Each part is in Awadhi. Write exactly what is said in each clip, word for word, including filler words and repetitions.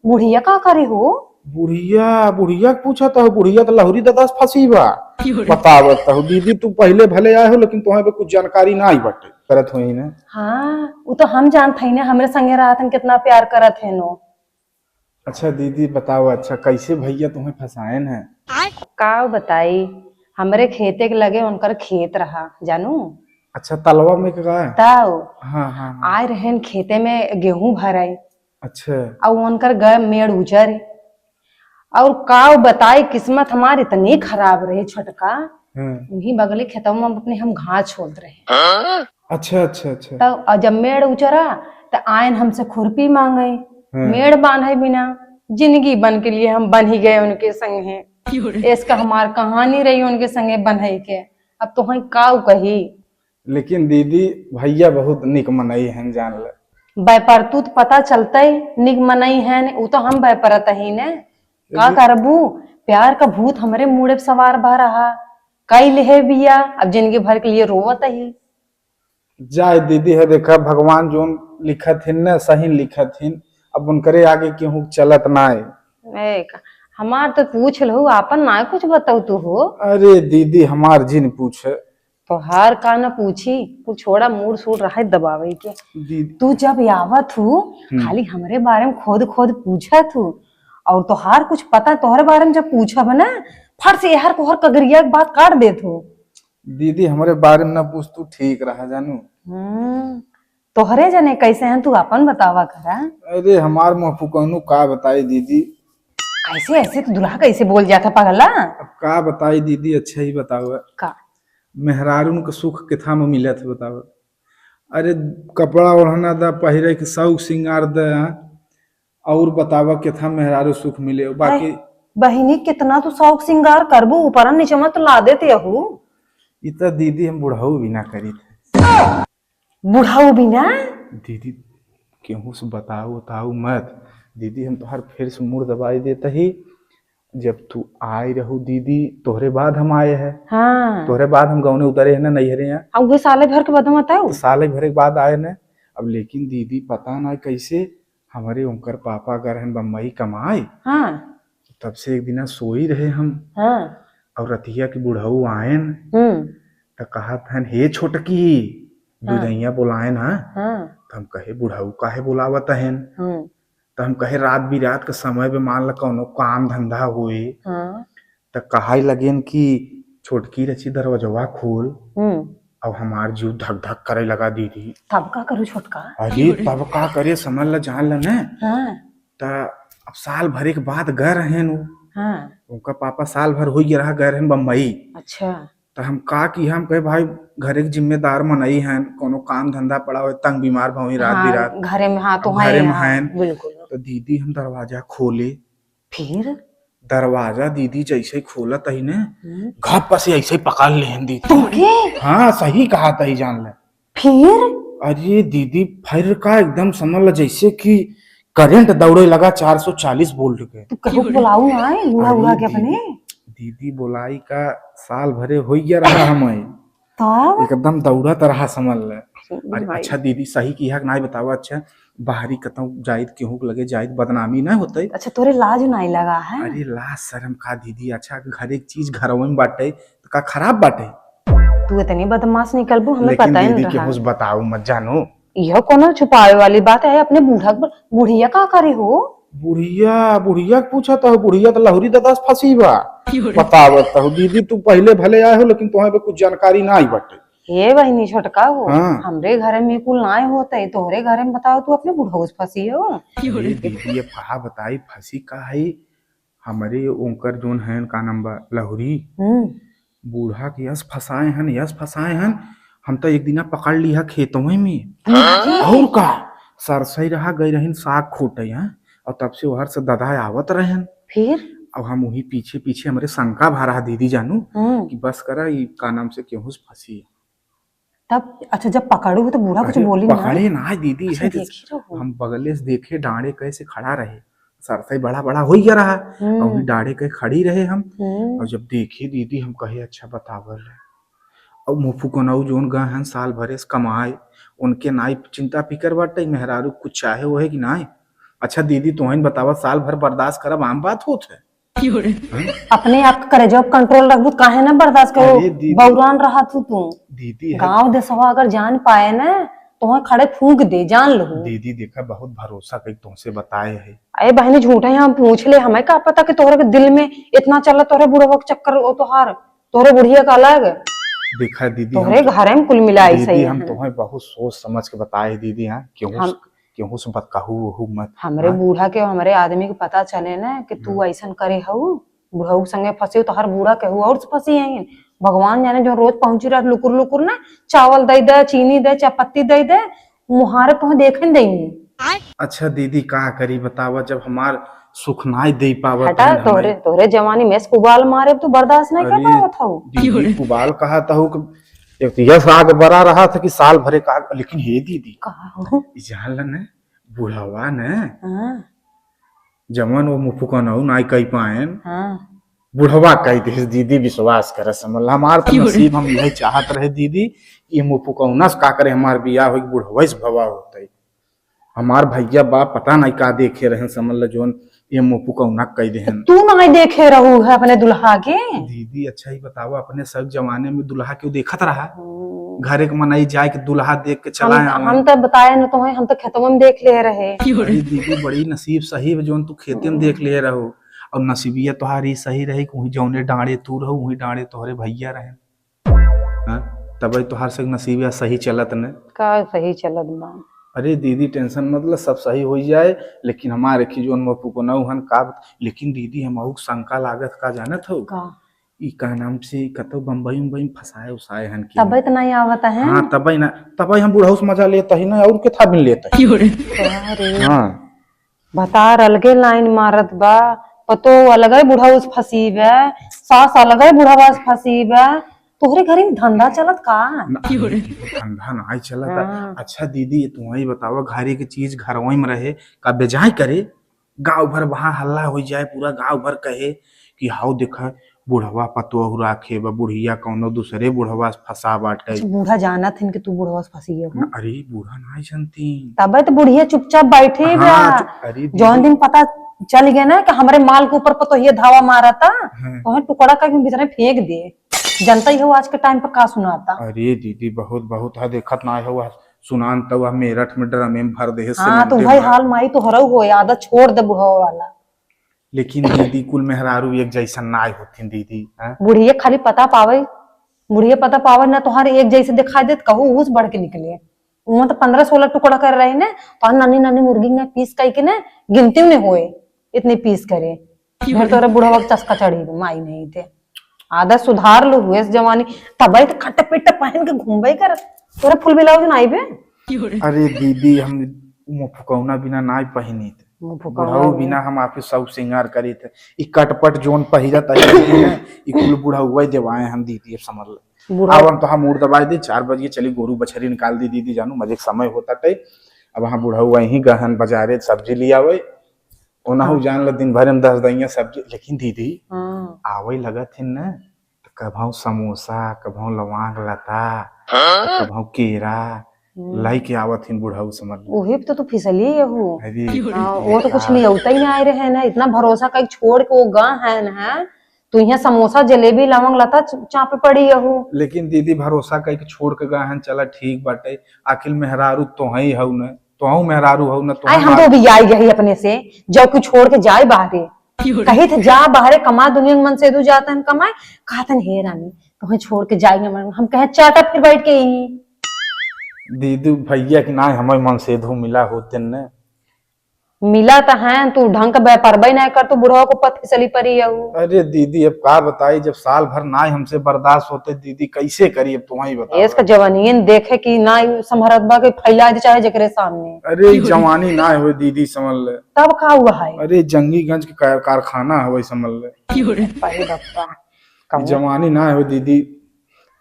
बुढ़िया का करे हो? बुढ़िया, बुढ़िया के पूछत हो? बुढ़िया त लहुरी ददा से फंसी बा। बतावत हो दीदी, तू पहिले भले आए हो, लेकिन तोहे पे कुछ जानकारी नाई बाटे। करत होई ना? हाँ, उ तो हम जानत हई ना, हमरे संगे रहत हन, कितना प्यार करत है नो। अच्छा दीदी बताओ, अच्छा कैसे भैया तुम्हें फंसाएन है? का बताई, हमरे खेते के लगे उनकर खेत रहा, जानू। अच्छा, तलवा में का? ताऊ। हाँ, हाँ, हाँ। आए रहन खेते में गेहूं भराई। अच्छा। और उनकर गए मेड़ उजर। और का बताई, किस्मत हमार इतनी खराब रही छोटका। हाँ। वही बगले खेतवा में अपने हम घास छोलत रहे। अच्छा, अच्छा, अच्छा। तब, और जब मेड़ उचरा, त आयन हमसे खुरपी मांगे। हाँ। मेड़ बांधे बिना जिंदगी बन के लिए हम बन ही गए उनके संगे। इसका हमार कहानी रही उनके संगे बन्हई के। अब तोहई काउ कही। लेकिन दीदी, भैया बहुत निक मनई हन, जान ले। बैपर तू तो पता चलतई, निक मनई हन, उ तो हम बैपरत ही ने। का लेकिन करबू, प्यार का भूत हमरे मूड़े पे सवार भा रहा। कई लेहे बिया, अब जिंदगी भर के लिए रोवत ही। जाए दीदी, है देखा, भगवान जोन लिखत हिन न, सही लिखत हिन। अब उनकरे आगे केहू चलत नाय। ए, का-, हमार तो पूछ लहू, आपन ना कुछ बताऊ तू हो। अरे दीदी, हमार जिन पूछ। तोहार का न पूछी, तू छोड़ा, मूड़ सूड़ रहे दबावे के। दीदी। तू जब आवत हू, हम्म। खाली हमरे बारे में खोद खोद पूछत हू, और तोहार कुछ पता, तोहरे बारे में जब पूछब ना, फट से एहर कोहर कगरिया के बात काट देत हू। दीदी, हमरे बारे में ना पूछ, तू ठीक रहा जानू। हम्म, तोहरे जने कैसे हैं, तू अपन बतावा करा। अरे, हमार मुँह फुकौनू का बताई दीदी। कैसे ऐसे तू दुल्हा कैसे बोल जाता पगला? अब का बताई दीदी, अच्छा ही बतावा। का? मेहरारून के सुख किथा में मिलत है बतावा। अरे, कपड़ा ओढ़ना दा, पहिरे के शौक सिंगार दा, और बतावा किथा मेहरारू सुख मिले, बाकी अरे, बहिनी, कितना तू शौक सिंगार करबू, ऊपर नीचे मत ला देते अहू। इ त दीदी हम बुढ़ऊ भी ना करी थे। बुढ़ऊ भी ना? दीदी, केहू से बताऊ, बताऊ मत। दीदी, हम तोहार फिर से मूड़ दबाई देत ही। जब तू आई रहू दीदी, तोहरे बाद हम आए हैं। हाँ। तोहरे बाद हम गौने उतरे हैं ना नैहरे हैं। अब वो साले भर के बाद हम आते हो? तो साले भर के बाद आए न। अब लेकिन दीदी, पता ना कैसे हमरे उनकर पापा गए रहन बम्बई कमाए। हाँ। तब से एक दिना सोई रहे हम। हाँ। और रतिया के बुढ़ऊ आयन। हम्म। त कहत हन, "हे छोटकी, हाँ। दुधैया बोलायन हा।" हाँ। त हम कहे, "बुढ़ऊ काहे बोलावत हन?" हम्म। त हम कहे, "रात बिरात के समय पे मान ल कौनो काम धंधा होए।" हाँ। त कहाई लगेन कि, "छोटकी रची दरवाजवा खोल।" हम्म। अब हमार जीव धक धक करे लगा दीदी। तब का करू छोटका? अरे तब का करे, समझ ल, जान ल न। हाँ। त अब साल भर एक बाद गए रहेन उ। हाँ। उनका पापा साल भर हो गया रहा, गए रहेन बम्बई। अच्छा। त हम का की, हम कहे, "भाई, घरे के जिम्मेदार मनई हैं, कोनो काम धंधा पड़ा होए, तंग बीमार भई रात हाँ, बिरात। घरे में, हाँ, तो अब हैं, घरे में हाँ, हैं।" बिल्कुल। त दीदी हम दरवाजा खोले। फिर? दरवाजा दीदी जैसे ही खोलत ही ने, हम्म। घप से ऐसे ही पकड़ लेहन दीदी। तोके? हाँ, सही कहा तही, जान ले। फिर? अरे दीदी, फिर का, एकदम समझ ल जैसे कि करंट दौड़े लगा चार सौ चालीस वोल्ट के। तू कहूँ बोलाऊ ना है, बूढ़ा अरे बूढ़ा के दीदी, अपने? दीदी बोलाई का, साल भरे हो गया रहा हम। तब? एकदम दौड़त रहा, समझ ले। अरे भाई। अच्छा दीदी, सही किहा कि नाई बतावा, अच्छा बाहरी कतौ जाइत, केहू के लगे जाइत, बदनामी ना होतई। अच्छा, तोरे लाज नाई लगा है? अरे लाज शर्म का दीदी, अच्छा घरे के चीज घरवे में बाटे, त का खराब बाटे? तू इतनी बदमाश निकलबू, हमें लेकिन पता ही दीदी, नहीं रहा। केहू से बताऊ मत जानो। यह कोनो छुपावे वाली बात है? अपने बूढ़ा के बल-, बुढ़िया का करे हो? बुढ़िया, बुढ़िया के पूछत हो? बुढ़िया त लहुरी ददा से फंसी बा। क्यों रे? बतावत हो दीदी, तू पहिले भले आए हो, लेकिन तोहे पे कुछ जानकारी ना आई बाटे। हे बहिनी छोटका हो, हाँ। हमरे घरे में कुल नाय होते, तोहरे घरे में बताओ, तू अपने बुढ़ऊ से फंसी हो। क्यों रे? अरे दीदी, अब का बताई, फंसी का है? हमरे उनकर जोन है, का नाम बा, लहुरी। हम्म। बूढ़ा के यस फंसाए हन, यस फंसाए हन। हम तो एक दिना पकड़ लिहा खेतवे में। बूढ़ा के? और का, सरसई रहा, गई रहिन साग खोटे, हाँ? और तब से ओहर से ददा आवत रहन। फिर? अब हम वही पीछे पीछे, हमरे शंका भा रहा दीदी जानू, हम्म। कि बस करा, ई का नाम से केहू से फंसी। तब, अच्छा, जब पकड़ू तो बूढ़ा कुछ अरे, बोली ना? पकड़े ना दीदी, अच्छा, है तो देखी रहो। हम बगले से देखे, डांड़े कहे से खड़ा रहे, सरसई बड़ा बड़ा हो गया रहा, हम्म। और डांड़े कहे खड़ी रहे हम, हम्म। और जब देखे दीदी, हम कहे, "अच्छा, बतावल है।" और मुफु कोनाऊ जोन गए हैं साल भरे से कमाए, उनके नाई चिंता फिकर बाटे, मेहरारू कुछ चाहे वो है कि नाई, अच्छा दीदी, तोहन बतावा, साल भर बर्दाश्त करब आम बात होत है? अपने आप के करेजवा पे control रखबू, काहे ना बर्दाश्त करो? अरे दीदी। बौरान रहत हूँ तू। दीदी है। गाँव देसवा अगर जान पाए ना, तोहे खड़े फूंक दे, जान लो। दीदी देखा, बहुत भरोसा कई तुमसे बताए है। अरे बहनी, झूठा ही हम पूछ ले, हमें का पता कि तोहरे के दिल में इतना चला तोहरे बुढ़वा के चक्कर ओ तोहार, तोहरे बुढ़िया का अलग। देखा दीदी, हम तोहरे घरे में कुल मिलाई दीदी, सही हम है। तोहे बहुत सोच समझ के बताए दीदी, हाँ, केहू हम से, केहू से बत-, कहू वहू मत, हमरे हाँ? बूढ़ा के, हमरे आदमी के पता चले ना कि तू हम्म। ऐसन करे हऊ, बुढ़ऊ के संगे फंसे हो, तोहर बूढ़ा केहू और से फंसी है। भगवान जाने, जो रोज पहुंची रहत लुकुर लुकुर ना, चावल दे दे, चीनी दे, चापत्ती दे दे, मुहारे तोहे देखे नहीं देंगी। अच्छा दीदी, का करी बतावा, जब हमार सुख नाई दे पावत हटा, है, तोहरे, हमारे तोहरे जवानी में से उबाल मारे, तू बर्दाश्त नहीं कर अरे पावत हऊ। दीदी, उबाल कहा था कि एक तो यह साग बड़ा रहा था कि साल भरे का, लेकिन हे दीदी, का हो? ई जान ल न, बुढ़वा न, हाँ। जवन वो मुफुकनऊ नाई कई पाएन, हाँ। बुढ़वा कई देस दीदी, विश्वास कर समझ ला। हमार तो क्यों रे? नसीब हम यही चाहत रहे दीदी, कि मुफुकौना से का करे, हमार बियाह होई, बुढ़वा से भवा होतई। हमार भैया बाप पता नहीं का देखे रहन, समझ ल, जोन ये मुफुकौना कई देहन। तू नहीं देखे रहू है अपने दुल्हा के? दीदी, अच्छा ही बतावा, अपने सब जमाने में दुल्हा क्यों देखत रहा? हम्म। घरे के मनई जाए के दुल्हा देख के चला हम, आवे। हम तो बताए न तोहे, हम तो खेतवा में देख ले रहे। अरे दीदी, बड़ी नसीब सही बा, जोन तू खेते में देख ले रहो। और नसीबिया तोहार ई सही रही कि वही जौने डांड़े तू रहो, वही डांड़े तोहरे भैया रहे। हाँ? तबे तोहार से नसीबिया सही चलत न। का सही चलत बा? अरे दीदी, tension मत ल, सब सही हो जाए, लेकिन हमार एक ही जोन मुफुकनऊ हन का बत-, लेकिन दीदी, हम अउक शंका लागत का जानत हो? का? ई का नाम से कतौ बम्बई उम्बई में फंसाए उसाए हन कि तबे त नहीं आवत है। हाँ, तबे ना, तबे हम बुढ़ऊ से मजा लेत ही ना, और के था बिन लेत ही। अरे। हाँ। भतार अलगे line मारत बा, पतो अलगे बुढ़ऊ से फंसी बा, सास अलगे बुढ़वा से फंसी बा। तोहरे घर में धंधा चलत का? ना, अरे, धंधा नाई चलत। हाँ। अच्छा दीदी, तू ही बतावा, घरे के चीज घरवे में रहे, का बेजाय करे? गाँव भर वहाँ हल्ला हो जाए, पूरा गाँव भर कहे कि हाउ देखा, बुढ़वा पतोह राखे बा, बुढ़िया कौनो दूसरे बुढ़वा से फंसा बाटे। अच्छा, बूढ़ा जानत हन कि तू बुढ़वा से फंसी हो? ना, अरे, बूढ़ा नाई जानती। तबे तो बुढ़िया चुपचाप बैठी हाँ, बा। चुप, अरे दीदी। जौन दिन पता चल गया ना कि हमरे माल के ऊपर पतोहिया धावा मारा था, हाँ। तो टुकड़ा करके भीतर फेंक दे। जनता ही हो आज के time पर का सुनाता। अरे दीदी, बहुत, बहुत है, देखत ना हो, सुनान तो वह मेरठ में ड्रमे में भर दे। हाँ, तो भाई हाल माई तोहरऊ हो, आदत छोड़ दे बुढ़वा वाला। लेकिन दीदी, कुल मेहरारू एक जैसन नाय होथिन दीदी, हैं? बुढ़िया खाली पता पावे, बुढ़िया पता पावे ना, तोहर एक जैसे दिखाई देत, कहू उस बढ़ के निकले। उहाँ तो पन्द्रह सोलह टुकड़ा कर रहे ने, तो नानी नानी मुर्गी ने piece कई के ने गिनती में होए, इतने piece करे। फिर तोरे बुढ़वा के चस्का चढ़ी, माई नहीं थे। आदत सुधार लो हुए इस जवानी, तबे तो कट पिट पहन के घूमबे कर, तोरे full blouse ना आइबे। अरे दीदी, हम मुफुकौना बिना नाई पहिनी थे। मुफुकौना बुढ़ऊ हो। बिना हम आपके सब सिंगार करी थे। ई कटपट जोन पहिरत है, ई कुल बुढ़ऊ देवाए हम दीदी, अब समझ ले। बुढ़ऊ अब हम तो हम मूड़ दबाए दी, चार बजे चली गोरू बछरी निकाल दी दीदी जानू, मजे के समय होता टे। अब हम बुढ़ऊ वहीं गहन बाजारे सब्जी ले आवे, ओनहु हाँ। जान ल दिन भर में दस दइया सब्जी, लेकिन दीदी हाँ। आवे लगत हिन न, त कभौ समोसा, कभौ लवांग लता, हाँ? कभौ केरा, हम्म। लइके आवत हिन बुढ़ऊ समझ लो। उही पे तो तू फिसली यहू। अरे, हाँ, ये वो तो कुछ का? लियौता ही ना आए रहे ना, इतना भरोसा कई छोड़ के वो गा है ना, तू यहाँ समोसा, जलेबी, लवंग लता च-, चापे पड़ी यहू। लेकिन दीदी भरोसा कई के छोड़ के गा है, चला ठीक बाटे, आखिर मेहरारू तोहई हऊ न, तोहू मेहरारू हऊ न, तोहू आए हम मार- तो भी आई गई अपने से, जब कुछ छोड़ के जाए बाहरे, कही थे जा बाहरे कमा, दुनिया के मन से दू जाता है कमाए, कहा था हे रानी, तोहे छोड़ के जाएंगे मन, हम कहे चाटा फिर बैठ के यहीं। दीदी भैया के ना हमारे मन से धू मिला होते न। मिला तो है, तू ढंग का व्यापार बई ना कर, तू बुढ़वा को पत्थर चली पड़ी है वो। अरे दीदी, अब का बताई, जब साल भर ना हमसे बर्दाश्त होते दीदी, कैसे करी, अब तुम्हें ही बताओ। इसका जवानियन देखे कि ना संभरत बा के फैला दे चाहे जेकरे सामने। अरे ई जवानी ना हो दीदी, समझ ले। तब का हुआ है? अरे जंगीगंज के कार-, कारखाना हवे, समझ ले। अरे बप्पा, ई कहूँ। जवानी ना हो दीदी,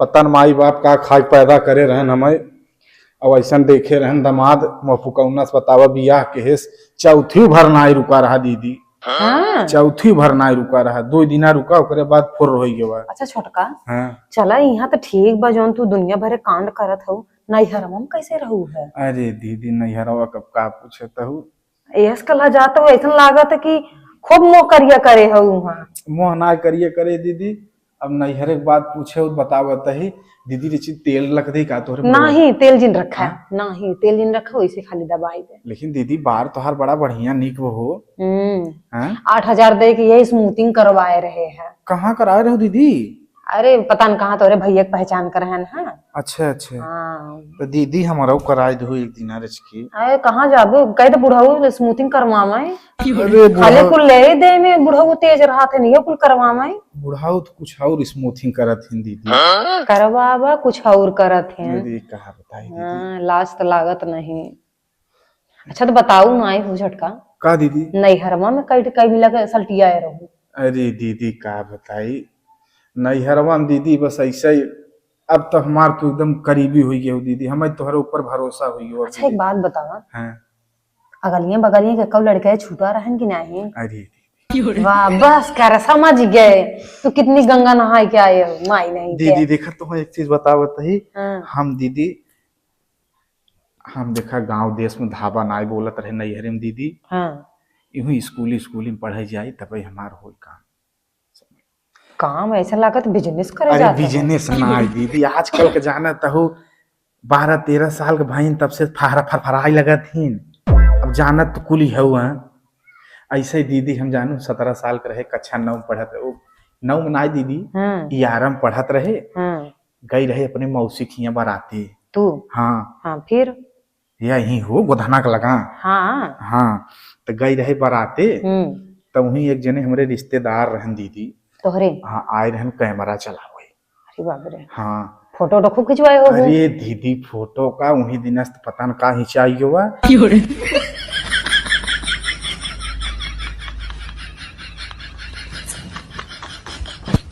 पता न माई बाप का खाए पैदा करे रहन हमें। अब ऐसन देखे रहन दामाद, मुफुकौना से बतावा बियाह के हेस, चौथी भर नाई रुका रहा दीदी। हाँ। चौथी भर नाई रुका रहा, दो दिना रुका, ओकरे बाद फुर होई गवा। अच्छा छोटका, हाँ। चला यहाँ तो ठीक बा, जौन तू दुनिया भरे कांड करत हऊ, नैहरवा में कैसे रहू है? अरे दीदी, नैहरवा कब का पूछत हऊ? यस कला जात हो, ऐसन लागत है कि खूब मोह करिया करे हो वहाँ। मोह ना करिया करे दीदी। अब नैहरे के बात पूछे हो, बतावत ही। दीदी रे चीज तेल रख दे का तोहरे मुड़वा? नहीं, तेल जिन रखा है। हाँ? नहीं, तेल जिन रखा, वैसे खाली दबाई दे। लेकिन दीदी, बार तोहार बड़ा बढ़िया निक हो। हम्म। हाँ? आठ हजार दे के यही स्मूथिंग करवाए रहे हैं। कहाँ कराए रहो दीदी? अरे, पता न कहाँ तोरे भैया के पहचान कर हन, हाँ? अच्छा, अच्छा। हाँ। तो दीदी, हमारा कराए दो एक दिन रच के। अरे, कहाँ जाबो? कह दे बुढ़ऊ, स्मूथिंग करवावे। अरे, खाली बुढ़ऊ कुल ले दे में बुढ़ऊ तेज रहा थे, नहीं कुल करवावे। बुढ़ऊ तो कुछ और स्मूथिंग करत हैं दीदी। करवावा, कुछ और करत हैं। दीदी, कहा बताई दीदी? हाँ, लाज तो लागत नहीं। अच्छा, तो बताऊ ना, आई हो झटका। का दीदी? नैहरवा में कई, कई मिला के सलटिया आए रहू। अरे दीदी, का बताई, नैहरवा में दीदी बस ऐसे ही, अब तो हमार तू एकदम करीबी हुई गयो दीदी, हमें तोहरे ऊपर भरोसा हुई गयो अब अच्छा, एक दीदी। बात बतावा। हाँ। अगलियां बगलियां के कऊ लड़के छूटा रहन कि नहीं? अरे दीदी। वाह, बस कर, समझ गए। तू कितनी गंगा नहाए के आए हो, माई नहीं दीदी, के। देखा तो एक चीज बतावत ही। हाँ। हम दीदी, हम देखा गांव देश में धाबा नाई बोलत रहे नैहरे में दीदी। हाँ। इहू स्कूल, स्कूल में पढ़े जाई तबे हमार होई काम। काम ऐसा लागत बिजनेस करे अरे जात है। बिजनेस ना है दीदी, आजकल के जानत हो, बारह तेरह साल के भइन तब से फहरा फरफराई लगत हिन। अब जानत तो कुल ही हऊ हैं। ऐसे ही दीदी हम जानू सत्रह साल के रहे, कक्षा नौ में पढ़त रहे, ओ, नौ में ना दीदी, हाँ। ग्यारह में पढ़त रहे। हाँ। गई रहे अपने मौसी के हियां बराती। तू? हाँ। हाँ, फिर? यही हो गोधना के लगा। हाँ। हाँ, तो गई रहे बराते। हम्म। तो वहीं एक जने हमरे रिश्तेदार रहन दीदी। तोहरे? हाँ, आए रहन कैमरा चलावे। अरे बाप रे। हाँ। फोटो वोटो खूब खिंचवाए हो? अरे दीदी, फोटो का वही दिन से पता न का हिंचाई हुआ। क्यों रे?